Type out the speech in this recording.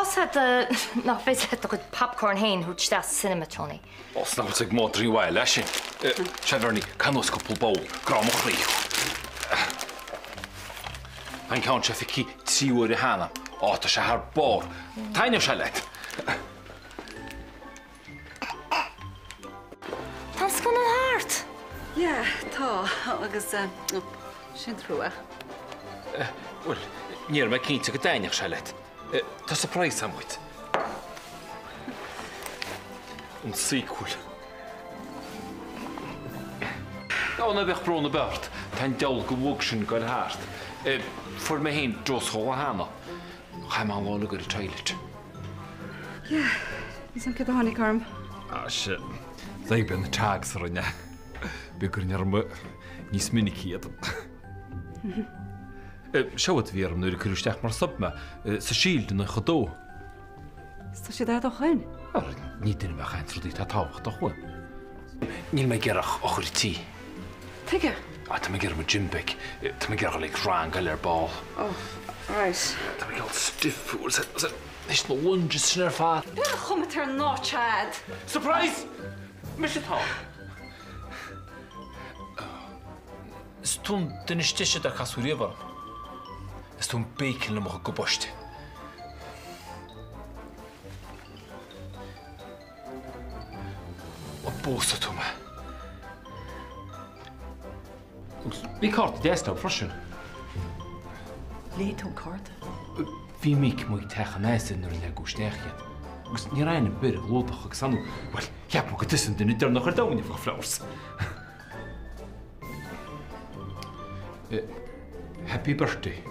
Tá's agat nach féidir leat do chuid popcorn féin a thabhairt isteach sa cinema, Tony. Ó, 's nach bhfuil ag madraí bhaile é sin. Sea, Bhernie, caith anuas cúpla bowl, grá mo chroí thú. Tá an ceann seo feicthe 3 huaire cheana. Á, tá sé thar barr. Taitneoidh sé leat. Tá an scannán thart! Yeah, tá, agus sin trua. Bhuel, ní raibh mé cinnte go dtaitneodh sé leat. Tá surprise agam dhuit. An sequel. Ó, ná bíodh brón ar bith ort, tá an diabhal de bhug sin ag goil thart. Fuair mé féin dose chomh maith cheana. Chaith mé an lá uilig ar an toilet. Yeah, níl 's a'm céard a tháinig orm. Ah, shit. B'fhéidir na tags a rinne. B'fhéidir gur ndearna níos minicí iad. Seo a bhí orm nuair a cuireadh isteach mar sub mé sa Shield in 92. Is tá siad a'd ó shoin? Ara, ní duine mé a chaith rudaí atá tábhachtach uaim. Níl mé ag iarraidh ach eochair an tí. Tuige? Ah, tá mé ag iarraidh mo gym bag. Tá mé ag iarraidh dul ag rang eile ar ball. Oh, right. Tá mé ag dul stiff leis na lunges sin ar fad. B'fhéidir a chuma ar an áit a'd. Surprise! Mise atá. Is tú an duine is deise dar casadh riamh orm. Is tú an bacon le mo chuid gabaiste. An bpósfaidh tú mé? Agus bhí cárta deas leo freisin. Léigh tú an cárta? Bhí Mick amuigh ag teach an easa nuair a leagadh isteach iad. Agus ní raibh ainm ar bith ar an gclúdach agus anú, bhuel, cheap mé gur tusa an duine deireanach ar domhan a bheadh flowers. Happy birthday.